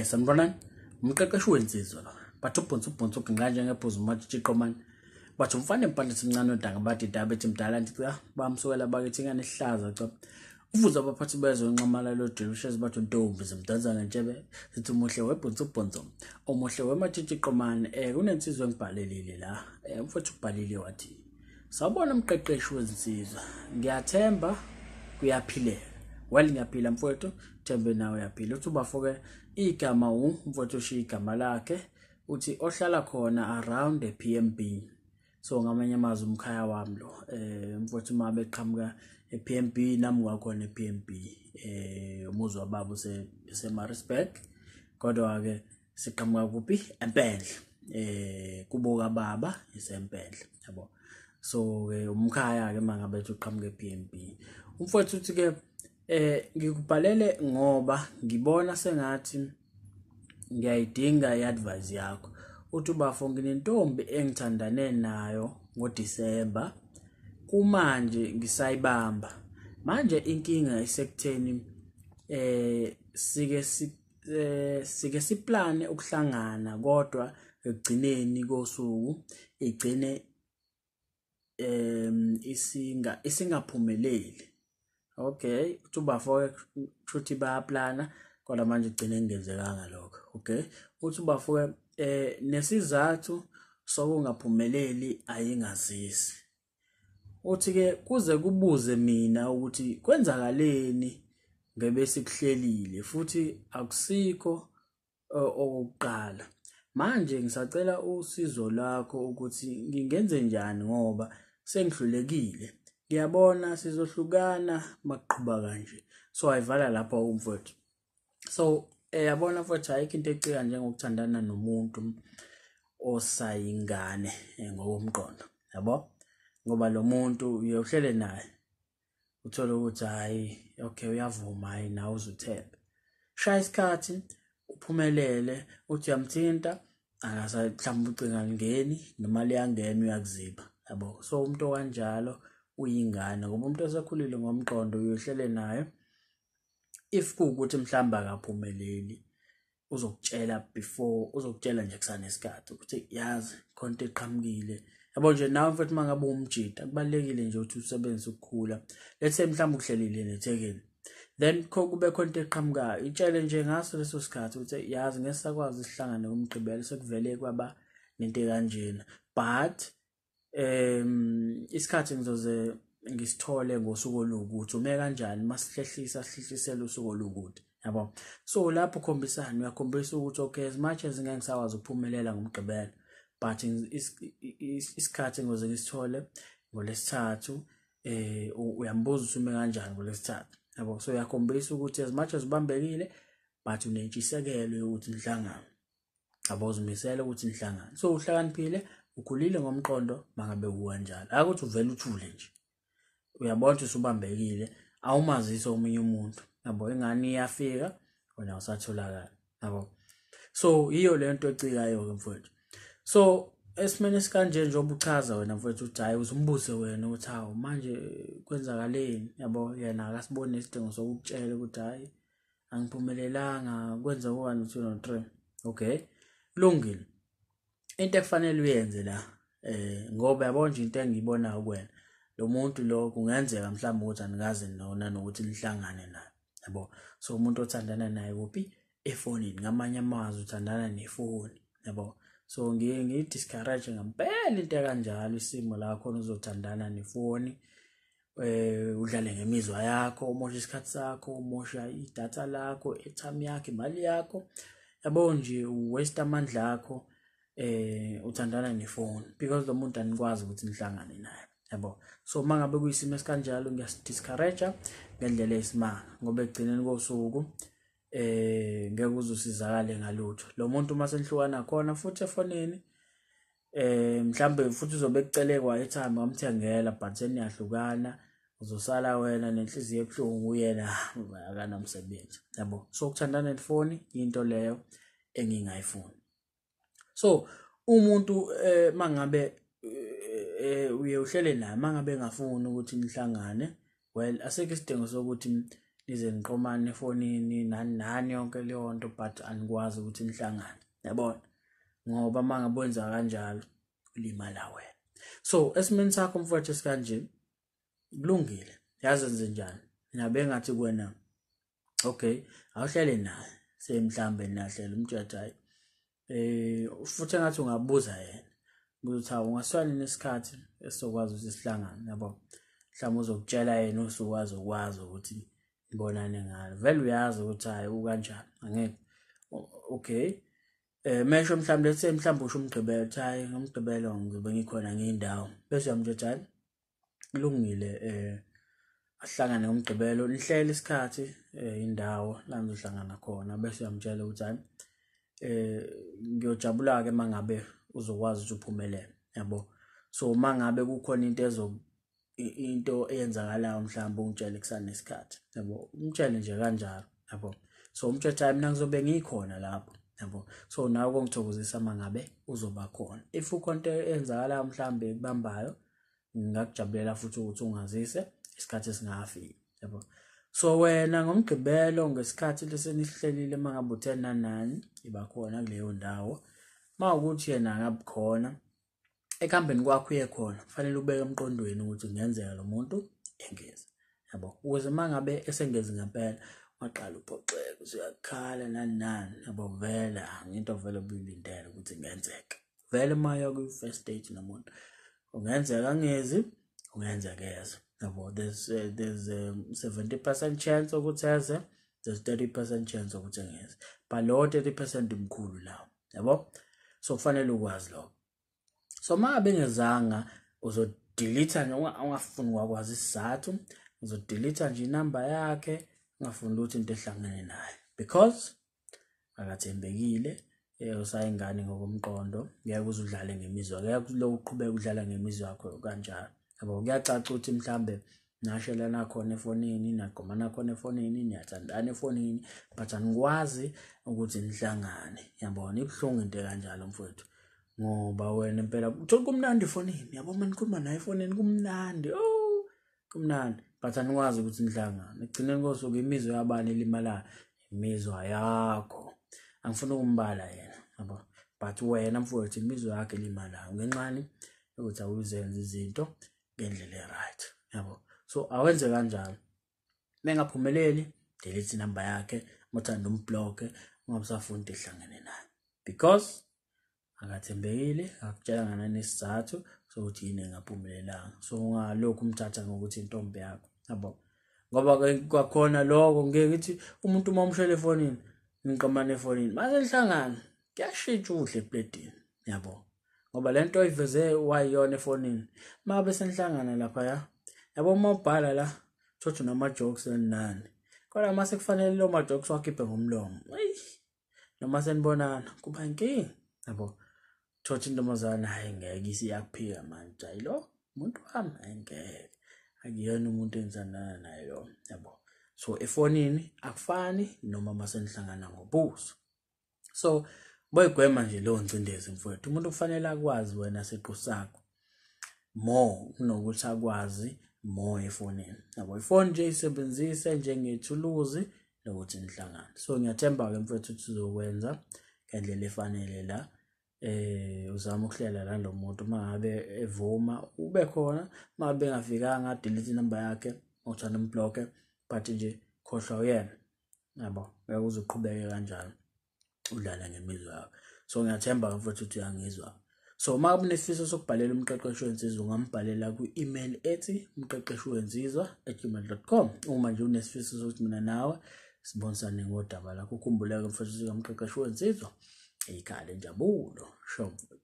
Sanibonani, umqeqeshi wensizwa lo. Bathi ubhonsi ubhonsi uginqa njengebhuzu umatshitshi iqomane. Bathi umfana empandla simncane odanga bathi dabethi mdala nti cha bamsukela bakithi ingane ihlaza cha. Ufuze abaphathi bezwe nxamala lo Delicious bathi untombi zimdansa ngentshebe sithi umuhle webhonsi ubhonso omuhle wematshitshi iqomane. Kunensizwa engibhalelile la. Umfowethu ubhalile wathi sawubona umqeqeshi wezinsizwa, ngiyathemba kuyaphileka. Well, ngiyaphila mfowethu, thembe nawe uyaphila. Uthi ubafoke igama umfowethu ushiya igama lakhe, uthi ohlala khona around the PMB. So ngamanye amazwi umkhaya wami lo, mfowethu uma beqhamuka e-PMB nami ngakhona e-PMB, umuzi wababa use-Maritzburg, kodwa ke siqhamuka kuphi? eMpendle, kubo kababa iseMpendle, yabo. So ke umkhaya ke mangabe ethi uqhamuka e-PMB. Umfowethu uthi ke ngikubhalele ngoba ngibona sengathi ngiyayidinga i-advice yakho. Uthi ubafo nginentombi engithandane nayo ngoDisemba, kumanje ngisayibamba. Manje inkinga isekutheni sike siplane ukuhlangana, kodwa ekugcineni kosuku igcine isingaphumeleli. Okay, uthi ubafo kushuthi bayaplana kodwa manje igcine kungenzekanga lokho. Okay, uthi ubafo nesizathu sokungaphumeleli ayingazisi. Uthi ke kuze kubuze mina ukuthi kwenzakaleni ngebe sikuhlelile, futhi akusikho okokuqala. Manje ngisacela usizo lwakho ukuthi ngingenze njani ngoba sengihlulekile. Ngiyabona sizohlukana makuqhuba kanje. So ayivala lapho umfowethu. So yabona mfowethu, ayikho into ecika njengokuthandana nomuntu osayingane ngokomqondo, yabo? Ngoba lo muntu uye uhlele naye uthole ukuthi hayi okay uyavuma, hayi nawe uzuthembe. Shaya isikhathi uphumelele, uthi uyamthinta akasa mhlawumbe ucinga alingeni noma liyangena uyakuziba, yabo. So umuntu okanjalo uyingane, ngoba umuntu osekhulile ngomqondo uyohlele naye. If kuwukuthi mhlawumbe akaphumeleli uzokutshela before, uzokutshela nje kusanesikhathi ukuthi yazi khona into eqhamukile, yabo. Nje nawe mfethu mangabe umjida kubalulekile nje ukuthi usebenzise ukukhula. Let's say mhlawumbe uhlelile nethekeni, then kube khona into eqhamukayo, itshele nje ngaso leso sikhathi ukuthi yazi ngeke sakwazi sihlangane ngomgqibelo, sekuvele kwaba nento ekanjena, but isikhathi ngizoze ngisithole ngosuku olukuthi ume kanjani, masihlehlisa sihlehlisele usuku olukude, yabo. So lapho ukhombisana, uyakhombisa ukuthi okay, as much as ngeke ngisakwazi ukuphumelela ngomgqibelo, but isikhathi ngizoze ngisithole ngolesithathu. Uyambuza ukuthi ume kanjani ngolesithathu, yabo. So uyakhombisa ukuthi as much as ubambekile, but unentshisekelo yokuthi nihlangane, yabo, uzimisele ukuthi nihlangane. So uhlakaniphile, ukhulile ngomqondo mangabe kukanjalo. Akuthi uvele uthule nje, uyabona ukuthi usubambekile, awumazisi omunye umuntu, yabo. Ingane iyafika wena awusatholakala, yabo. So yiyo le nto ecikayo ke mfowethu. So esimeni esikanje njengoba uchaza wena mfowethu uthi hayi uzumbuze wena ukuthi hawu manje kwenzakaleni, yabo. Yena akasiboni isidingo sokukutshela ukuthi hayi angiphumelelanga, kwenza u-1 2 no 3. Okay, kulungile. Into ekufanele uyenze la, ngoba yabona nje into engiyibonayo kuwena, lo muntu lo kungenzeka mhlawumbe ukuthi anikaze nona nokuthi nihlangane naye, yabo. So umuntu othandana naye kuphi? Efonini. Ngamanye amazwi uthandana nefoni, yabo. So ngiye ngiyi-discourage ngempela into ekanjalo, isimo la khona uzothandana nefoni, udlale ngemizwa yakho, umoshe isikhathi sakho, umosha idatha lakho, airtime yakho, imali yakho, yabo nje uwaste amandla akho, uthandana nefoni because lo muntu anikwazi ukuthi nihlangane naye, yabo. So mangabe kuyisimo esikanjalo ngiyasi-discourage ngendlela eyisimanga, ngoba ekugcineni kosuku ngeke uzusizakale ngalutho. Lo muntu uma senihlukana khona futhi efonini, mhlambe futhi uzobe ekucele kwa airtime wamthengela, but seniyahlukana, uzosala wena nenhliziyo ebuhlungu, uyena akanamsebenzi, yabo. So ukuthandana nefoni into leyo engingayifuni. So umuntu mangabe uye uhlele naye, mangabe engafuni ukuthi nihlangane, well asekho isidingo sokuthi nize niqomane efonini nani nani yonke leyo nto, but anikwazi ukuthi nihlangane, yabona, ngoba uma ngabe wenza kanjalo ulimala wena. So esimeni sakho mfowethu esikanje kulungile, yazi enze njani nabe ngathi kuwena okay awuhlele naye semhlambe nahlela umtshela hayi futhi engathi ungabuza yena ukuthi hawu ungaswani nesikhathi esizokwazi ukuthi sihlangane, yabo, mhlawumbe uzokutshela yena usukwazi ukwazi ukuthi nibonane ngalo, vele uyazi ukuthi hayi ukanjani, angeke okay mesho mhlawumbe lethe mhlawumbe usho umgqibelo uthi hayi ngomgqibelo ngizobe ngikhona ngiyindawo, bese uyamtshela hayi kulungile ahlangane ngomgqibelo, nihlele isikhathi indawo la nizohlangana khona, bese uyamtshela ukuthi hayi ngiyojabula ke mangabe uzokwazi ukuthi uphumelele, yabo. So mangabe kukhona into into eyenzakalayo mhlawumbe ungitshele kusanesikhathi, yabo, umtshele nje kanjalo, yabo. So umtshele hayi mina ngizobe ngikhona lapho, yabo. So nawe kongithokozisa mangabe uzoba khona, if ukhona into eyenzakalayo mhlawumbe ekubambayo ngingakujabulela futhi ukuthi ungazise isikhathi esingafiki, yabo. So wena ngomgqibelo ngesikhathi lesenisihlelile mangabe u10 na9 iba khona kuleyo ndawo, mawukuthi yena angabikhona ekuhambeni kwakho uye khona, kufanele ubeke emqondweni ukuthi kungenzeka lo muntu engeze, yabo, ukuze mangabe esengeze ngempela waqala uphoxeke usuyakhala nani nani, yabo, vele into vele obuyilindele ukuthi kungenzeka vele maya ku first date nomuntu kungenzeka angezi, kungenzeka eze, yabo. There's 70% chance ukuthi eze, there's 30% chance ukuthi engeze, but lo 30% mkhulu lawo, yabo. So kufanele ukwazi lokho. So mangabe ngezanga uzodelete nje, ungafuni kwakwazi isizathu, uzodelete nje inamba yakhe, ungafuni ukuthi into ehlangene naye because akathembekile, usayingane ngokomqondo, ngeke uze udlale ngemizwa, ngeke lokhu uqhubeke udlala ngemizwa yakho kanjalo, yabo. Kuyacaca ukuthi mhlambe nashelana khona efonini, nagqomana khona efonini, niyathandana efonini, but anikwazi ukuthi nihlangane, yabona. Ibuhlungu into kanjalo mfowethu, ngoba wena impela uthola kumnandi efonini, yabo, manikhuluma naye efonini kumnandi, oh kumnandi, but anikwazi ukuthi nihlangane. Ekugcineni kosuku imizwa yabani elimalayo? Imizwa yakho. Angifuni ukumbala yena, yabo, but wena mfowethu imizwa yakho elimalayo ngenxani ukuthi awuzenze izinto ngendlela e-right, yabo. So awenze kanjalo, mengaphumeleli delete inamba yakhe, uthanda umblock, ungabusafuni ehlangene naye because akathembekile, akutshela ngananesizathu sokuthi yini engaphumelelanga. So ungalokhu umthatha ngokuthi intombi yakho, yabo, ngoba kwakhona lokho ngeke ngithi umuntu uma umshela efonini niqomane efonini mase nihlangana kuyashintsha udle epletini, yabo, ngoba lento oyiveze wayiyona efonini mabe senihlangana lapha ya, yabo, uma ubhala la thothi nama jokes nani, kodwa mase kufanele lo ma jokes wakhiphe ngomlomo, noma senibonana kuba inkinga, yabo. Thothi intombazana hayi ngeke isiyakuphika manje, hayi lo umuntu wami angeke, akuyena umuntu engithandana naye lo, yabo. So efonini akufani noma masenihlangana ngobuso. So boyigwema nje leyo ngcindezi mfowethu, umuntu kufanele akwazi wena siqu sakho more kunokuthi akwazi more efonini, yabo. Ifoni nje isebenzise njengethuluzi lokuthi nihlangane. So ngiyathemba ke mfowethu ukuthi uzokwenza ngendlela efanele la, uzama ukuhlela la lo muntu, mangabe evuma ube khona, mangabe engafikanga delete inamba yakhe, uthanda umblock, but nje khohlwa uyena, yabo, ngeke uze uqhubeke kanjalo udlala ngemizwa yakho. So ngiyathemba mfowethu ukuthi uyangizwa. So uma unesifiso sokubhalela umqeqeshi wensizwa ungambhalela ku-email ethi umqeqeshiwensizwa@gmail.com. Uma nje unesifiso sokuthi mina nawe sibonisane ngodaba lakho, ukhumbuleke mfowethu umqeqeshi wensizwa ikhale injabulo. Sho mfowethu.